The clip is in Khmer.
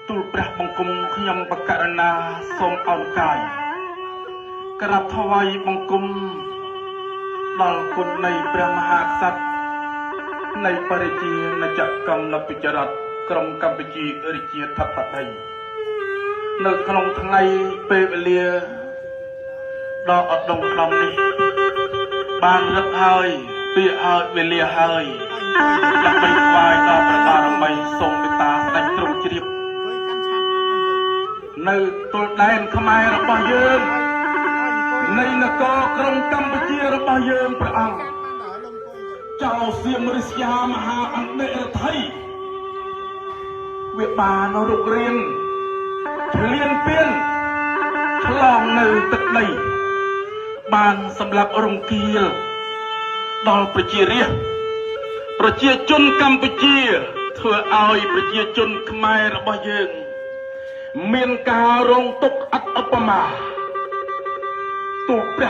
ទូលព្រះបង្គំខ្ញុំបកករណាសូមអោនកាយក្រាបថ្វាយបង្គំដល់គុណនៃព្រះមហាក្សត្រនៃបរិជាណចកម្មលពិចរដ្ឋក្រុមកម្ពុជារាជាធិបតីនៅក្នុងថ្ងៃពេលវេលាដ៏ឧត្តមឧត្តមនេះ បានរឹកហើយពាក្យហើយវេលាហើយដើម្បីថ្វាយដល់ព្រះបារមីសូមមេត្តាស្ដេចទ្រង់ជ្រាបនៅទល់ដែនខ្មែររបស់យើងនៃនគរក្រុងកម្ពុជារបស់យើងព្រះអង្គចៅសៀមរិស្យាមហាអន្តរថីវាបានរុករានឆ្លៀនពៀនឆ្លងនៅទឹកដី បានសម្លាប់រង្គាលដល់ប្រជារាស្ត្រប្រជាជនកម្ពុជាធ្វើឲ្យប្រជាជនខ្មែររបស់យើង មានការរងទុក្ខឥតឧបមាទូលព្រះ